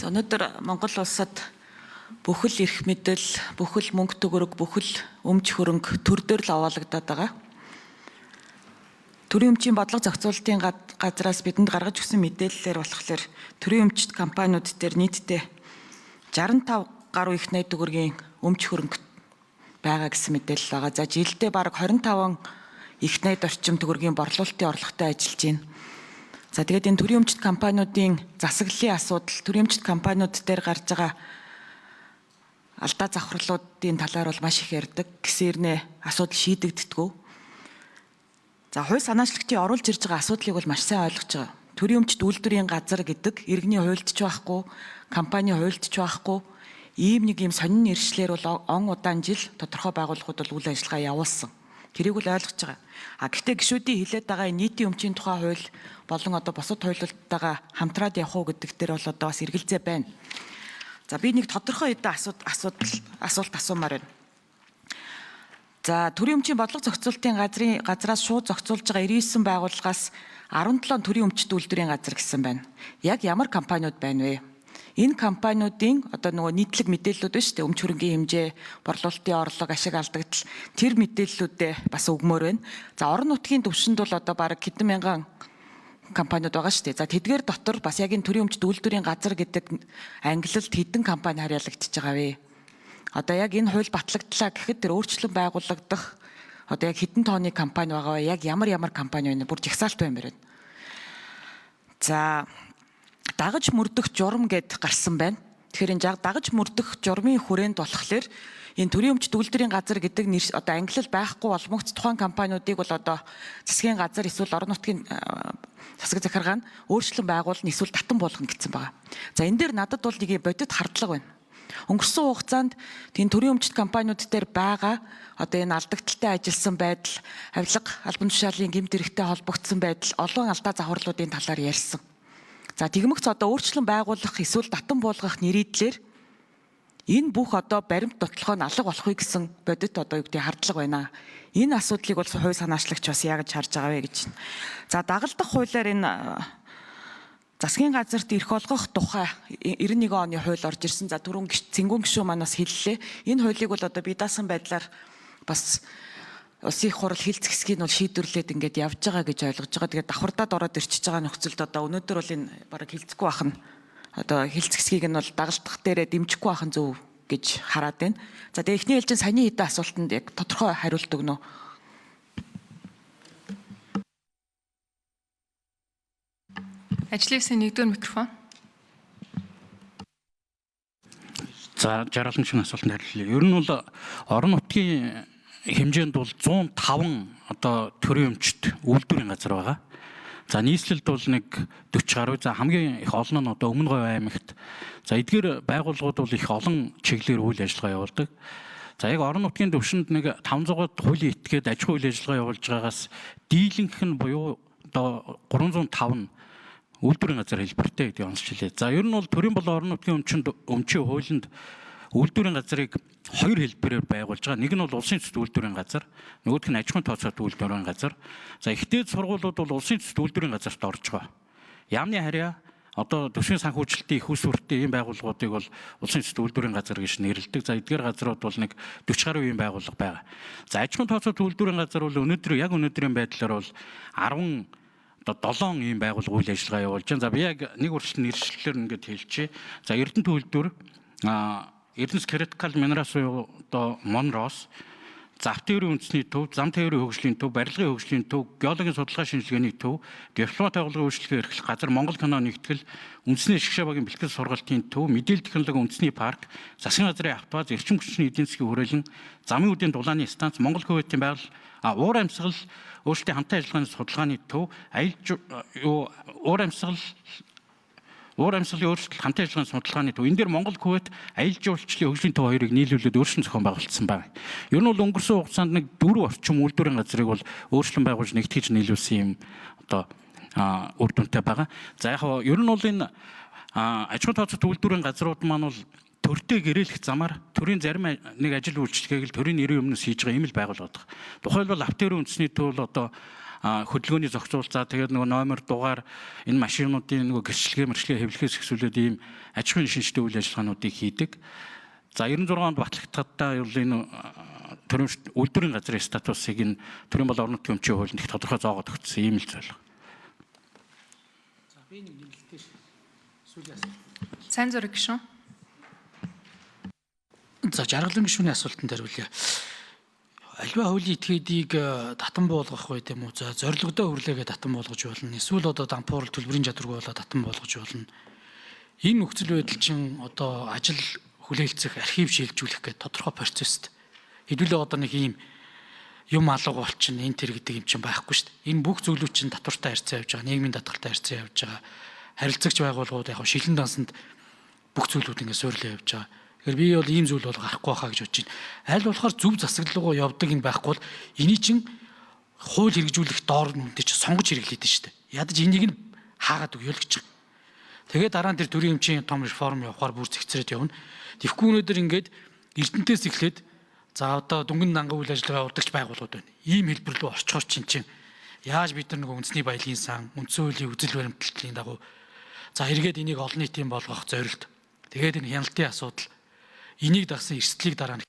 За өнөөдөр Монгол улсад бүхэл эрх мэдэл, бүхэл мөнгө төгрөг, бүхэл өмч хөрөнгө төр дээр л овоологдоод байгаа. Төрийн өмчийн бодлого зохицуулалтын газраас бидэнд гаргаж өгсөн мэдээллээр болохоор төрийн өмчт компаниуд дээр нийтдээ 65 гаруй их найд төгрөгийн өмч хөрөнгө байгаа гэсэн мэдээлэл байгаа. За жилдээ бараг 25 их найд орчим төгрөгийн борлуулалтын орлоготой ажиллаж байна. За тэгээд энэ төрийн өмчт компаниудын засаглалын асуудал, төрийн өмчт компаниуд дээр гарч байгаа алдаа завхарлуудын талаар бол маш их ярьдаг. Гэсэрнэ асуудал шийдэгддэггүй. За хууль санаачлагчийн оруулж ирж байгаа асуудлыг бол маш сайн ойлгож байгаа. Төрийн өмчт үйлдвэрийн газар гэдэг иргэний хуульд ч байхгүй, компани хуульд ч байхгүй ийм нэг юм сонин нэршлэр бол он удаан жил тодорхой байгууллагууд бол үйл ажиллагаа явуулсан. Тэрийг бол ойлгож байгаа. А гэхдээ гишүүдийн хилээд байгаа энэ нийтийн өмчийн тухай хууль болон одоо бусад хуулиудтайгаа хамтраад явах уу гэдэг дээр бол одоо бас эргэлзээ байна. За би нэг тодорхой хэдэн асуулт асуумаар байна. За төрийн өмчийн бодлого зохицуулалтын газраас шууд зохицуулж байгаа 99 байгууллагаас 17 төрийн өмчт үйлдвэрийн газар гэсэн байна. Яг ямар компаниуд байна вэ? Энэ компаниудын одоо нөгөө нийтлэг мэдээллүүд байна шүү дээ. Өмч хөрөнгийн хэмжээ, борлуулалтын орлого, ашиг алдагдал тэр мэдээллүүдээ бас өгмөр байна. За орон нутгийн түвшинд бол одоо бараг хэдэн мянган компаниуд байгаа шүү дээ. За тэдгээр дотор бас яг энэ төрийн өмчт үйлдвэрийн газар гэдэг ангилалд хэдэн компани харьяалагдчихж байгаа вэ? Одоо яг энэ хууль батлагдлаа гэхэд тэр өөрчлөн байгуулагдах одоо яг хэдэн тооны компани байгаа вэ? Яг ямар ямар компани байна? Бүр жагсаалт байна мэрэн. За дагаж мөрдөх журам гэд гарсан байна. Тэгэхээр энэ дагаж мөрдөх журмын хүрээнд болохоор энэ төрийн өмчт үйлдвэрийн газар гэдэг нэр одоо ангилал байхгүй олмогц тухайн компаниудыг бол одоо засгийн газар эсвэл орон нутгийн засаг захиргаа нь өөрчлөн байгуулна эсвэл татан буулгана гэсэн байгаа. За энэ дээр надад бол нэг бодит хардлага байна. Өнгөрсөн хугацаанд тийм төрийн өмчт компаниуд дээр байгаа одоо энэ алдагдaltaй ажилласан байдал, авилга, албан тушаалын гэмт хэрэгтэй холбогдсон байдал, олон алдаа завхарлуудын талаар ярьсан. За тэгмэгц одоо өөрчлөн байгуулах эсвэл татан буулгах нэрийдлэр энэ бүх одоо баримт нотлохоо нь алга болохыг гэсэн бодит одоо юу гэдэг хардлага байна. Энэ асуудлыг бол хууль санаачлагч бас яаж харж байгаа вэ гэж. За дагалдах хуулиар энэ засгийн газарт эрх олгох тухай 91 оны хууль орж ирсэн. За түрүүн Цэнгүүн гишүүн маань бас хэллээ. Энэ хуулийг бол одоо бие даасан байдлаар бас улсын их хурал хилцэх хэсгийг нь бол шийдвэрлээд ингээд явж байгаа гэж ойлгож байгаа. Тэгээд давхардаад ороод ирчихэж байгаа нөхцөлд одоо өнөөдөр бол энэ бараг хилцэхгүй байх нь одоо хилцэх хэсгийг нь бол дагалдах дээрээ дэмжихгүй байх нь зөв гэж хараад байна. За тэгээд эхний ээлжин саяны хэдэн асуултанд яг тодорхой хариулт өгнө. Ажлын хэсгийн нэгдүгээр микрофон. За жаргалан шин асуултанд хариулъя. Ер нь бол орон нутгийн хэмжээнд бол 105 одоо төрийн өмчт үйлдвэрийн газар байгаа. За нийслэлд бол нэг 40 гаруй. За хамгийн их олон нь одоо Өмнө Говь аймагт. За эдгээр байгууллагууд бол их олон чиглэлээр үйл ажиллагаа явуулдаг. За яг орон нутгийн төвшөнд нэг 500-аад хуулийн этгээд аж ахуйн үйл ажиллагаа явуулж байгаагаас дийлэнх нь буюу одоо 305 нь үйлдвэрийн газар хэлбэртэй гэдгийг онцолж хэлье. За ер нь бол төрийн болон орон нутгийн өмчөнд өмчийн хуулинд үйлдвэрийн газрыг хоёр хэлбэрээр байгуулж байгаа. Нэг нь бол улсын төсөлт үйлдвэрийн газар, нөгөөх нь аж ахуйн тооцоолт үйлдвэрийн газар. За ихтэй сургуулиуд бол улсын төсөлт үйлдвэрийн газарт орж байгаа. Яамны харьяа одоо төсвийн санхүүжилтийн их усүртийн ийм байгууллагуудыг бол улсын төсөлт үйлдвэрийн газар гэж нэрлэдэг. За эдгээр газрууд бол нэг 40 гаруй ийм байгууллага байгаа. За аж ахуйн тооцоолт үйлдвэрийн газар бол өнөөдөр яг өнөөдрийн байдлаар бол 10 одоо 7 ийм байгууллага үйл ажиллагаа явуулж байна. За би яг нэг урьдчилан нэршлэлээр ингээд хэлчихье. За Эрдэнэт үйлдвэр, Эрдэнэс Critical Minerals буюу одоо Monros, за автоэрийн үндэсний төв, зам тээврийн хөгжлийн төв, барилгын хөгжлийн төв, геологийн судалгаа шинжилгээний төв, дипломат байгууллагын үйлчилгээ эрхлэх газар, Монгол кино нэгтгэл, үндэсний шгшээ багийн бэлтгэл сургалтын төв, мэдээлэл технологийн үндэсний парк, засгийн газрын автобаз, эрчим хүчний эдийн засгийн хүрээлэн, замын үдийн дулааны станц, Монгол Кувейтийн байгаль, уур амьсгал өөрчлөлтийн хамтын ажиллагааны судалгааны төв, аялал уур амьсгал уур амьсгалын өөрчлөлт хамтын ажиллагааны судалгааны төв. Энэ дээр Монгол Кувейт аялал жуулчлалын хөгжлийн төв хоёрыг нийлүүлээд өөрчлөн зохион байгуулсан байна. Ер нь бол өнгөрсөн хугацаанд нэг 4 орчим үйлдвэрийн газрыг бол өөрчлөн байгуулж нэгтгэж нийлүүлсэн юм одоо үр дүнтэй байгаа. За яг ер нь бол энэ аж ахуйн тооцоолт үйлдвэрийн газрууд маань бол төртэй гэрээлэх замаар төрийн зарим нэг ажил үйлчлэгийг л төрийн нэрийн өмнөөс хийж байгаа юм л байгууллага. Тухайлбал автоэрийн үндэсний төв бол одоо Хөдөлгөөний зохицуул, за тэгээд нөгөө номер, дугаар, энэ машинуудын нөгөө гэрчлэгээ мэрчлэгээ хэвлэхээс эхлүүлээд ийм аж ахуйн шинжтэй үйл ажиллагаануудыг хийдэг. За, 96 онд батлагдахадаа бол энэ төрийн үйлдвэрийн газрын статусыг энэ төрийн бол орон нутгийн өмчийн хуулинд их тодорхой зоогоод өгсөн ийм л зүйл. За, би нэг нэмэлтээр сүүлийн асуулт. Сайн зураг гишүүн. За, Жаргалан гишүүний асуултанд хариулъя. Аливаа хуулийн этгээдийг татан буулгах үү тийм үү? За, зорилгодоо хүрлээгээ татан буулгаж болно. Эсвэл одоо дампуурал төлбөрийн чадваргүй болоо татан буулгаж болно. Энэ нөхцөл байдал чинь одоо ажил хүлээлцэх, архив шилжүүлэх гэх тодорхой процессд. Хэдүүлээ одоо нэг ийм юм алга болчихно, энэ тэр гэдэг юм чинь байхгүй шүү дээ. Энэ бүх зүйлүүд чинь татвартай харьцаа явж байгаа, нийгмийн даатгалтай харьцаа явж байгаа. Харилцагч байгууллагууд яг шилэн дансанд бүх зүйлүүд ингээд суурлаа явж байгаа. Тэгэхээр би бол ийм зүйл бол гарахгүй байхаа гэж бодож байна. Аль болохоор зөв засаглал руу явдаг юм байхгүй бол эний чинь хууль хэрэгжүүлэх доор нүнтэй чинь сонгож хэрэглэдэг шүү дээ. Ядаж энийг нь хаагаад өгье л гэж байгаа. Тэгээд дараа нь тэр төрийн эмчийн том реформ явахаар бүр зэгцрээд явна. Тэгэхгүй өнөөдөр ингээд Эрдэнтээс эхлээд, за, одоо дүнгэн данган үйл ажиллагаа явуулдагч байгууллагууд байна. Ийм хэлбэр рүү орчхоор чинь чинь яаж бид нар нөгөө үндэсний баялагын сан, үндсэн хуулийн үзэл баримтлалын дагуу, за, эргээд энийг олон нийтийн болгох зорилт. Тэгээд энэ хяналтын асуудал, энийг дагсан эрсдлийг дараа нь